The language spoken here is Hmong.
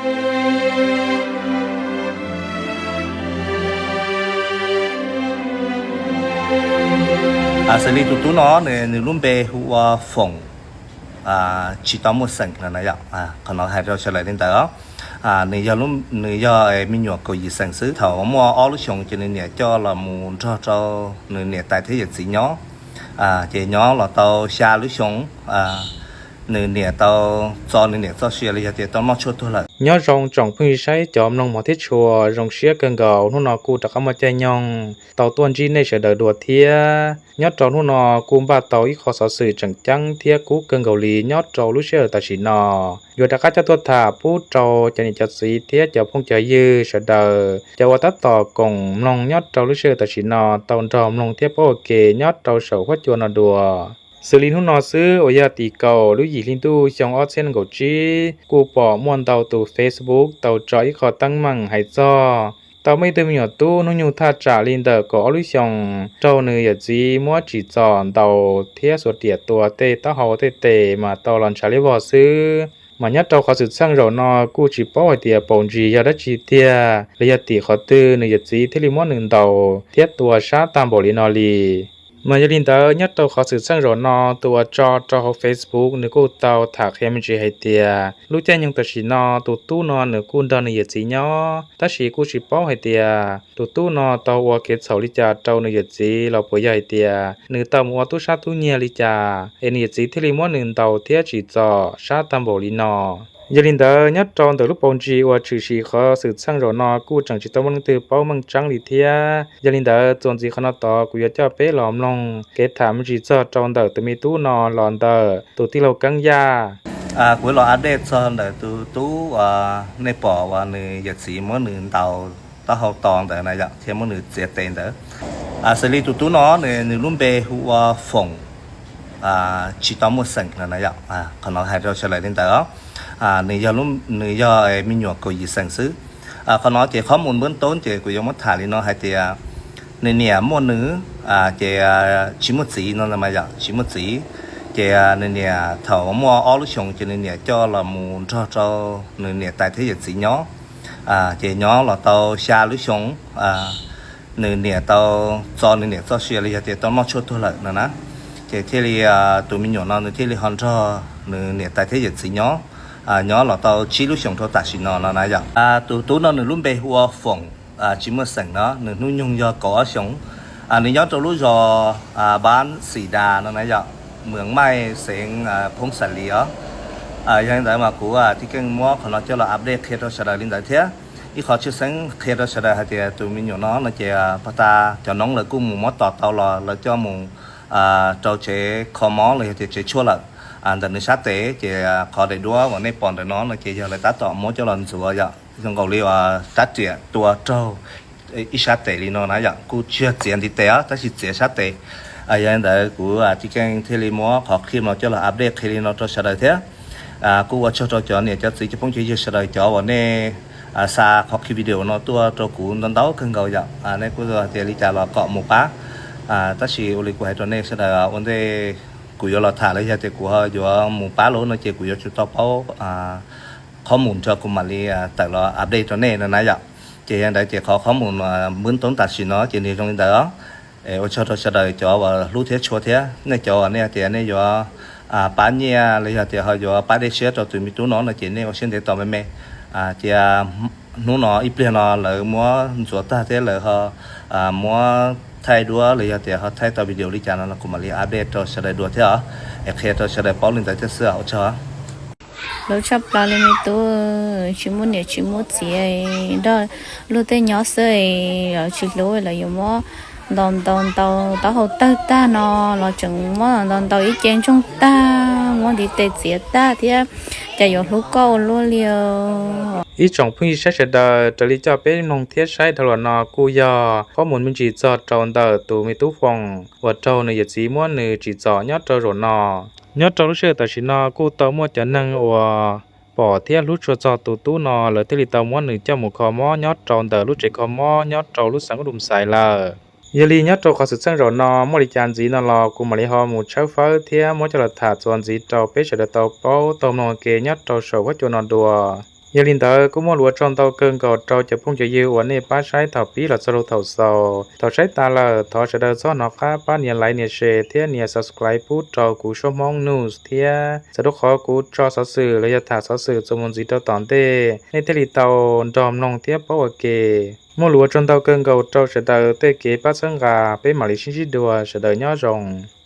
Xws li tus tub no, nws lub npe hu ua Foom, tsis tau muaj xeem no na yom. Qhov no hais rau sawv daws li ntawd. Nws yog me nyuam kaum yim xeem xwb. Thaum muaj ob lub xyoos ces nws niam coj los mus nrog rau nws niam tais thiab yawm txiv nyob. Ces nyob los tau xya lub xyoos, nws niam tau txo nws niam txoj sia los yog tias tau noj tshuaj tuag lawm. Nyob zoo tsoom phooj ywg saib cov mloog hmov thiab tshua, zoo siab kawg nkaus hnub no kuj rov qab muaj caij nyoog tau tuaj ntsib nej sawv daws dua thiab. Nyob rau hnub no kuj npaj tau ib qho xov xwm tseem ceeb thiab kub kawg nkaus li nyob rau lub sij hawm tam sim no. Yuav rov qab coj tuaj tham pub rau cov niam cov txiv thiab cov phooj cov ywg sawv daws cov uas tab tom koom mloog nyob rau lub sij hawm tam sim no tau nrog mloog thiab paub ua ke nyob rau saum huab cua no dua. Xws li hnub no xwb uas yog tim kaum lub yim hli ntuj xyoo ob txhiab nees nkaum tsib, kuj pom muaj ntau tus Facebook tau tso ib qho teeb meem hais txog tau muaj ib tug me nyuam tub hnub nyoog thaj tsam li ntawm kaum ob lub xyoos raug nws yawm txiv muab tsim txom ntaus thiab xuas riam tua tej taub hau tej tes mas tau los ntshav liab vog xwb. Mas nyob rau qhov xwm txheej zaum no kuj tsis paub hais tias paus ntsis yog dab tsi tiag los yog tim qhov twg nws yawm txiv thiaj li muab nws ntaus thiab tua sab tag npaum li no li. Mas yog li ntawd nyob rau qhov xwm txheej zaum no tus uas tso rau hauv Facebook nws kuj tau tham qhia me ntsis hais tias lub caij nyoog tam sim no tus tub no nws kuj nrog nws yawm txiv nyob, tab sis kuj tsis paub hais tias tus tub no tau ua kev txhaum li cas rau nws yawm txiv los puas yog hais tias nws tau mus ua tub sab tub nyiag li cas es nws yawm txiv thiaj li muab nws ntaus thiab tsim txom sab tag npaum li no. Yog li ntawd nyob rau ntawm lub paus ntsis uas tshwm sim qhov xwm txheej zaum no kuj tseem tsis tau muaj leej twg paub meej tseeb li thiab. Yog li ntawd txuas ntxiv qhov no tod kuv yuav coj peb los mloog kev tham me ntsis txog rau ntawm tus me tub no los ntawm tus tij laug Keeb Yaj. Kuv los update txog ntawm tus tub uas nej pom uas nws yawm txiv muab nws ntaus taub hau to ntawd na yom, thiab muab nws txiav tes ntawd. Xws li tus tub no, nws lub npe hu ua Foom, tsis tau muaj xeem no na yom. Qhov no hais rau sawv daws li ntawd. Nws yog me nyuam kaum yim xeem xwb. Qhov no ces qhov mus npab toob ces kuv yuav muab tham li no hais tias nws niam muaj nws, ces tsis muaj txiv no mas yom, tsis muaj txiv. Ces nws niam thaum muaj ob lub xyoos ces nws niam coj los mus nrog rau nws niam tais thiab yawm txiv nyob. Ces nyob los tau xya lub xyoos, nws niam tau txo nws niam txoj sia los yog tias tau noj tshuaj tuag lawm no na. Ces thiaj li tus me nyuam no nws thiaj li ho nrog nws niam tais thiab yawm txiv nyob, nyob los tau tsib lub xyoos rau tam sim no no na yom. Tus tub no nws lub npe hu ua Foom, tsis muaj xeem no, nws hnub nyoog yog kaum ob xyoos. Nws nyob rau lub zos Npab Xim Das no na yom, Mws Maij, xeev Phoob Xam Lis os. Yog li ntawd mas kuv thiaj keej muab qhov no coj los update qhia rau sawv daws li ntawd thiab. Ib qhov tshwj xeeb qhia rau sawv daws hais tias tus me nyuam no no ces pag tas cov noob lawv kuj mus muab tos tau los lawv coj mus rau tsev kho mob los yog tias tsev tshuaj lawm. Ntawm nws sab tes ces qhov daim duab uas nej pom ntawm no no ces yog lawv tab tom muab coj los ntxuav yom, zoo nkaus li uas rab riam tua raug ib sab tes li no na yom, kuj tsis yog txiav ntiv tes os, tab sis txiav sab tes. Yog li ntawd kuv thiaj keej thiaj li muab qhov clip no coj los update qhia li no rau sawv daws thiab. Kuj ua tsaug rau cov niam cov txiv cov phooj cov ywg sawv daws cov uas nej xa qhov clip video no tuaj rau kuv ntau ntau kawg nkaus yom. Nej kuj hais tias li cas los kom mus pab, tab sis ua li kuv hais rau nej sawv daws ua ntej kuv yuav los tham los yog tias kuv ho yuav mus pab lawm no ces kuv yuav tsum tau paub qhov mus nrog kuv mam li tawm los update rau nej no na yom. Ces yog ntawd ces qhov qhov mus npab toob tam sim no ces nws zoo li ntawd. Ua tsaug rau sawv daws cov uas hlub thiab tshua thiab, nej cov uas nej tias nej yuav pab nyiaj los yog tias ho yuav pab dej siab rau tus me tub no no ces nej ua siab ntev tos me me. Cia hnub no ib pliag no lawv muab ntxuav tag thiab lawv ho muab thaij duab los yog tias ho thaij tau video li cas no los kuv mam li update rau sawv daws dua thiab os, es qhia rau sawv daws paub li ntawd thiab xwb, ua tsaug. Hlub tshaj plaws li me tub, tsis muaj niam tsis muaj txiv, nrog luag tej nyob xwb, lawv tsis hlub lawv yuav muab ntaus ntaus ntaus taub hau tawg tag no los tseem muab ntaus ntaus ib ce ntsoog tag, muab ntiv tes txiav tag thiab, cas yuav hlub koj ua luaj li. Ib tsoom phooj ywg saib sawv daws, raws li coj peb mloog thiab saib dhau los no kuj yog qhov mus me ntsis txog rau ntawm tus me tub Foom uas raug nws yawm txiv muab nws tsim txom nyob rau zaum no. Nyob rau lub sij hawm tam sim no kuj tau muaj cov neeg uas pom thiab hlub tshua txog tus tub no lawv thiaj li tau muab nws coj mus kho mob nyob rau ntawm lub tsev kho mob nyob rau lub xeev Ub Dum Xais lawm. Yog li nyob rau qhov xwm txheej zaum no muaj li cas ntxiv no los kuv mam li ho mus tshawb fawb thiab muab coj los tham txuas ntxiv rau peb sawv daws tau paub tau mloog ua ke nyob rau saum huab cua no dua. Yog li ntawd kuj muaj lus ua tsaug ntau kawg nkaus rau cov phooj cov ywg uas nej pab saib thaum pib los txog rau thaum xaus. Thaum saib tas lawm thov sawv daws txhob hnov qab pab nias like nias share thiab nias subscribe pub rau kuv Suab Hmoob News thiab txawm rau qhov kuv tso xov xwm los yog tham xov xwm txuas mus ntxiv rau tom ntej nej thiaj li tau nrog mloog thiab paub ua ke. Muaj lus ua tsaug ntau kawg nkaus rau sawv daws tej kev pab txhawb nqa, peb mam li sib ntsib dua, sawv daws nyob zoo.